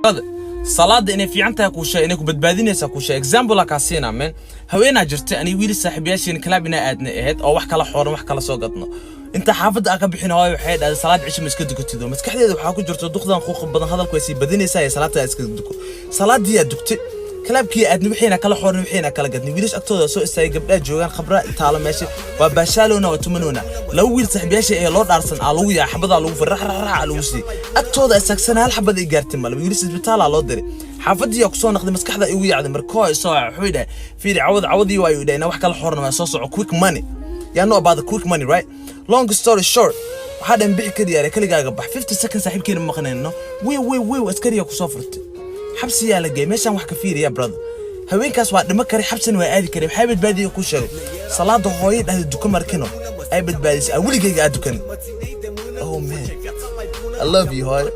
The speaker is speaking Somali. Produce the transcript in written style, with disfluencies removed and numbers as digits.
Brother, salaada inay fiican tahay kuu sheeg, inay ku badbaadinaysaa kuu sheeg. Example aa kaa siinaa, man. Haweenaa jirtay ani wiil saaxiibayaashiin club inaa aadna ahayd oo wax kala xooran, wax kala soo gadno. Inta xaafadda aan ka bixin, hooyo waxay dhahday, "Salaad cisho ma iska dukatido?" Maskaxdeeda waxaa ku jirto, duqdan quuqa badan hadalku way sii badinaysaa ee salaadta iska duko. Salaadii aa dugtay, clubkii aadna, wixiina kala xooran, wixiina kala gadnay. Wiilash agtooda soo istaagay, gabdhaha joogaan, khabra taalo meesha, waa baashaalowna, waa tumanowna. Laba wiil saaxiibayaasha ee loo dhaarsan aa lagu yaa, xabadaa lagu fur, rax rax rax lagu siiyey. Agtooda istaagsan, hal xabad ay gaartay male. Wiilash isbitaalaa loo diray. Xaafadii aa kusoo naqday, maskaxda igu yaacday. Markoo soo wuxuu dhahay, "Fiiri, cawad cawadii waa," uu dhahay, "wax kala xooran waa soo soco, quick money." You know about the quick money, right? Long story short, waxaa dhan bixi kariyaare, kaligaaga bax. 50 seconds saaxiibkeena ma maqnayno. Wiw wiw wiw, askariya kusoo furtay, xabsiyaa la geeyay. Meeshaan wax ka fiiriya, brother. Haweenkaas waa dhimo karay, xabsina waa aadi karay. Waxaa badbaadiya ku sheego, salaada hooyo dhahda duko markino ay badbaadisay. Aan weligayga aa dukan. Oh man, I love you, hooyo.